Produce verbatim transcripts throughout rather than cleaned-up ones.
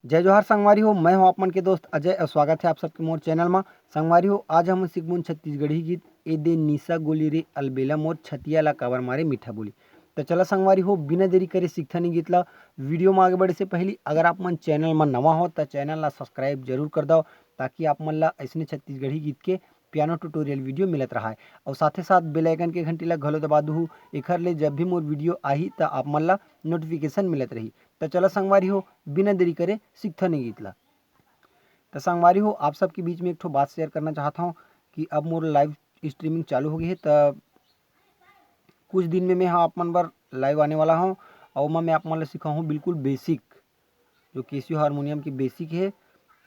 जय जोहार संगवारी हो, मैं हूं आप मन के दोस्त अजय और स्वागत है आप सबके मोर चैनल मा। संगवारी हो, आज हमन सीखबोन छत्तीसगढ़ी गीत, ए दे निसा गोली रे अलबेला मोर छतिया ला काबर मारे मीठा बोली। त चला संगवारी हो, बिना देरी करे सीखथन ए गीत ला। वीडियो मा आगे बढ़े से पहली अगर आप मन चैनल मा नवा हो त चैनल ला सब्सक्राइब जरूर कर दव, ताकि आप मन ला अइसने छत्तीसगढ़ी गीत के पियानो ट्यूटोरियल वीडियो मिलत रहा है। और साथे साथ बेल आइकन के घंटी ला घलो दबा दूहू, एखर ले जब भी मोर वीडियो आही त आप मन ला नोटिफिकेशन मिलत रही। त चला संगवारी हो, बिना देरी करे सीखथन ए गीत ला। त संगवारी हो, आप सबके बीच में एक ठो बात शेयर करना चाहत हूँ कि अब मोर लाइव स्ट्रीमिंग चालू हो गई है। त कुछ दिन में मैं हाँ आप मन बर लाइव आने वाला हूँ और ओमा मैं आप मन ला सिखाहूँ बिल्कुल बेसिक, जो केसियो हारमोनियम की बेसिक है,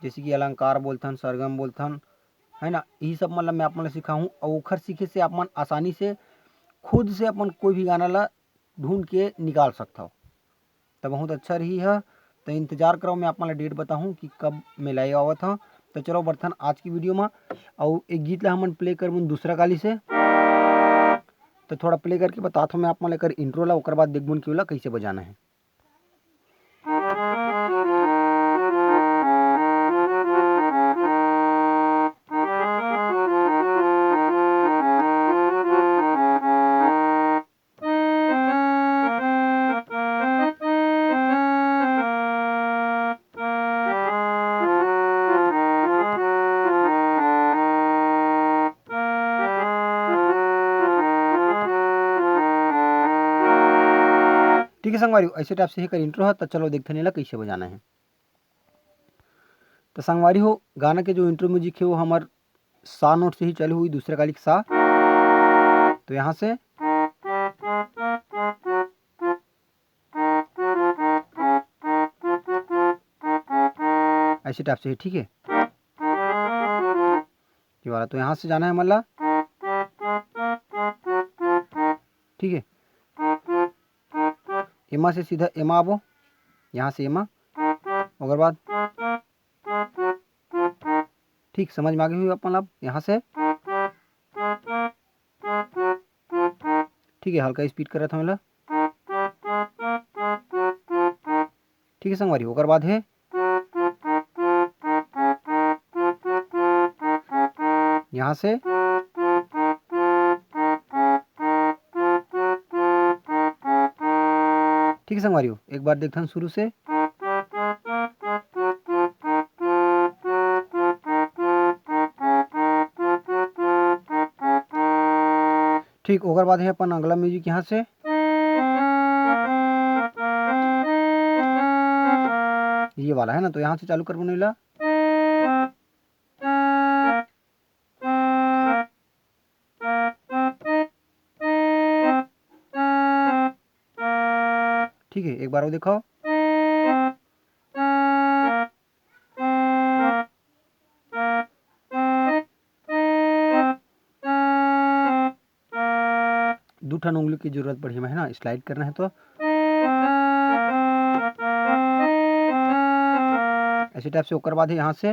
जैसे कि अलंकार बोलथन, सरगम बोलथन, है ना, यही सब मन ला मैं आप मन ला सिखाहूँ और ओखर सीखे से आप मन आसानी से खुद से अपन कोई भी गाना ला ढूंढ के निकाल सकथव। त बहुत अच्छा रही है। त इंतजार करव, मैं आप मन ला डेट बताहूँ कि कब मैं लाइव आवत हूँ। त चलो बढ़थन आज की वीडियो में, और एक गीत ला हमन प्ले करबोन दूसरा काली से। त थोड़ा प्ले करके बतात हूँ मैं आप मन ला एकर इंट्रो ला, ओकर बाद देखबोन कि ओला कैसे बजाना है। ठीक है संगवारी, ऐसे टाइप से ही कर इंट्रो है। तो चलो देखते हैं ला कैसे बजाना है। तो संगवारी हो, गाना के जो इंट्रो म्यूजिक है वो हमार सा नोट से ही चालू हुई, दूसरे काली के सा। तो यहाँ से ऐसे टाइप से ही, ठीक है, ये वाला। तो यहाँ से जाना है मतलब, ठीक है, एमा से सीधा एमा आबो, यहाँ से एमा, ओकर बाद ठीक समझ में आगे हुई अपन। अब यहाँ से ठीक है, हल्का स्पीड करत हूँ एला। ठीक है संगवारी, ओकर बाद है यहाँ से ठीक है संगवारी हो, एक बार देखथन शुरू से। ठीक, ओकर बाद है अपन अगला म्यूजिक यहाँ से, ये वाला है ना, तो यहाँ से चालू करबो नीला। ठीक है, एक बार वो देखो। दू ठन उंगली की जरूरत पड़ही, है ना, स्लाइड करना है तो ऐसे टाइप से। ओकर बाद है यहाँ से,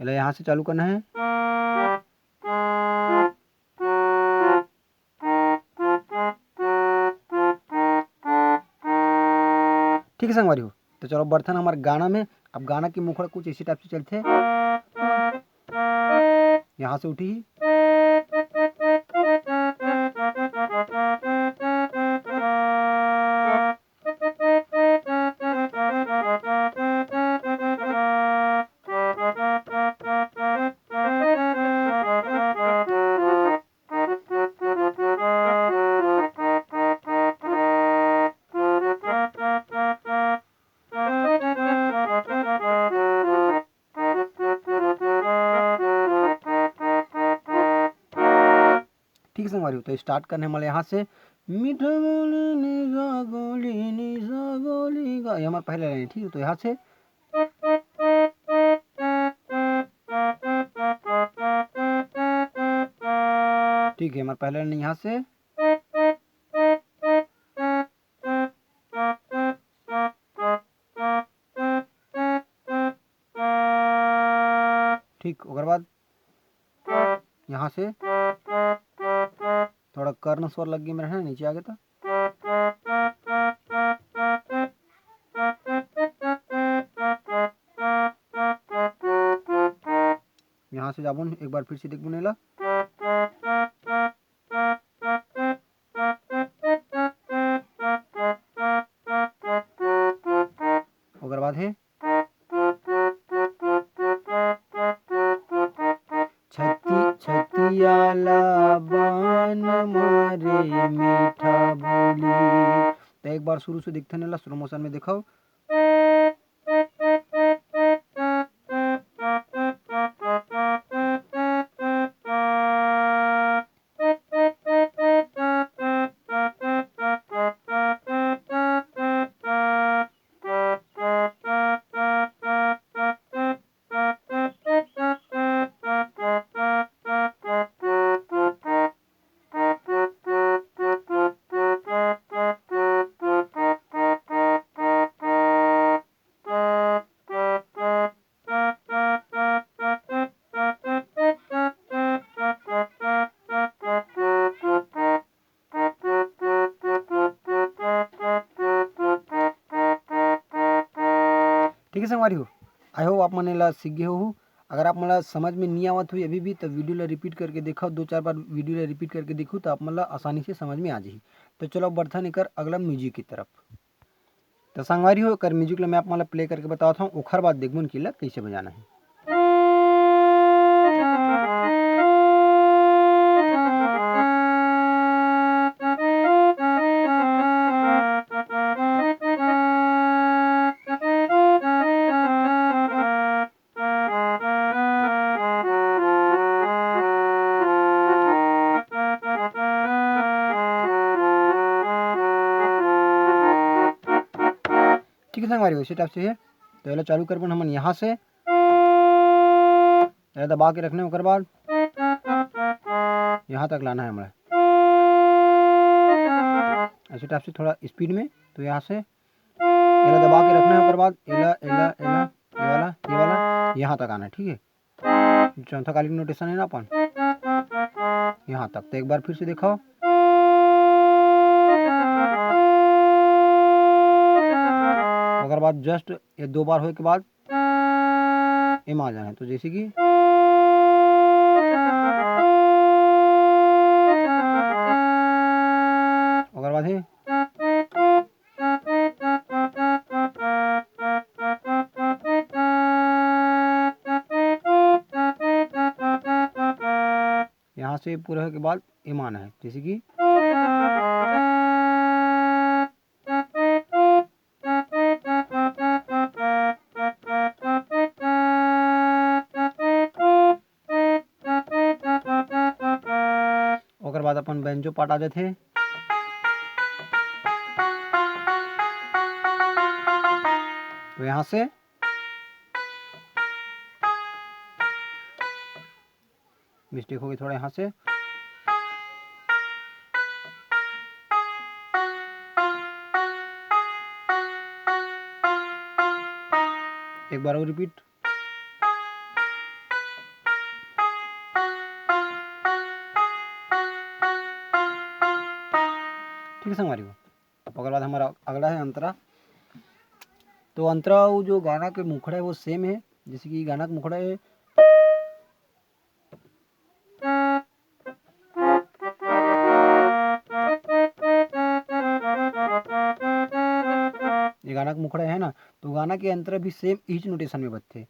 एला यहाँ से चालू करना है। ठीक है संगवारी हो, तो चलो बढ़थन हमारे गाना में। अब गाना की मुखड़ा कुछ इसी टाइप से चलते, यहाँ से उठी ही। ठीक है संगवारी हो, तो स्टार्ट करने वाले यहाँ से मीठा बोली निजा गोली, निजा गोली गा, ये हमारा पहला लाइन है, ठीक है। तो यहाँ से ठीक है, हमारा पहला लाइन यहाँ से। ठीक, ओकर बाद यहाँ से थोड़ा कर्ण स्वर लग गे मेरा, है ना, नीचे आगे तो। यहाँ से जाबो, एक बार फिर से देखबो एला। ओकर बाद हे छती-, छतिया ला बन मारे मीठा बोली। त एक बार शुरू से देखथन एला, slow motion में देखव। ठीक है संगवारी हो, I hope आप मन एला सीख गे होहू। अगर आप मन ला समझ में नहीं आवत हुई अभी भी, तो video ला repeat करके देखो, दो चार बार video ला repeat करके देखो, तो आप मन ला आसानी से समझ में आ जाही। तो चलो, बढ़थन एकर अगला music की तरफ। तो संगवारी हो, एकर music ला मैं आप मन ला play करके बतावत हूँ, ओखर बाद देखबो कि एला कैसे बजाना है। ठीक है संगवारी, इसी type से है। तो एला चालू करबन हमन यहाँ से, एला दबा के रखना है, ओकर बाद यहाँ तक लाना है हमरा, ऐसे type से थोड़ा speed में। तो यहाँ से एला दबा के रखना है, ओकर बाद एला, एला, एला, ये वाला, ये वाला, यहाँ तक आना है, ठीक है। चौथा काली notation है ना अपन, यहाँ तक। तो एक बार फिर से देखो, ओकर बाद just ये दो बार होए के बाद एमा आ जाना है। तो जैसे कि ओकर बाद है यहाँ से पूरा होए के बाद एमा आना है, जैसे कि ओकर बाद अपन banjo part आ जाथे। तो यहाँ से mistake हो गई थोड़ा, यहाँ से एक बार और repeat। ठीक है संगवारी हो, अब ओकर बाद हमारा अगला है अंतरा। तो अंतरा वो जो गाना के मुखड़ा है वो same है, जैसे कि गाना के मुखड़ा है। ये गाना के मुखड़ा है ना, तो गाना के अंतरा भी same इच notation में बजथे।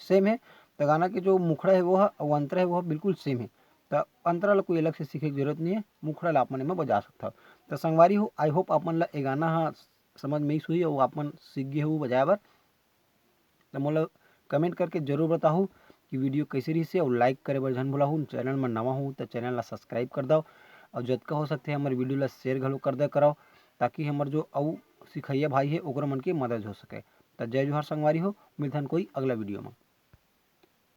सेम है। तो गाना के जो मुखड़ा है वो ह, अउ अंतरा है वो ह, बिल्कुल सेम है। तो अंतरा ला कोई अलग से सीखे के जरूरत नहीं है, मुखड़ा ला आप मन एमा बजा सकथव। तो संगवारी हो, I hope आप मन ला ये गाना ह समझ में आइस होही अउ आप मन सीख गे हो बजाए बर। तो मोला comment करके जरूर बताहू कि video कैसे रहिस हे, अउ like करे बर झन भुलाहू। Channel में नवा हो तो channel ला subscribe कर दव, अउ जतका हो सकथे हमर video ला share घलो कर दे करव, ताकि हमर जो अउ सिखैया भाई हे ओकरो मन के मदद हो सके। तो जय जोहार संगवारी हो, मिलथन कोई अगला video में।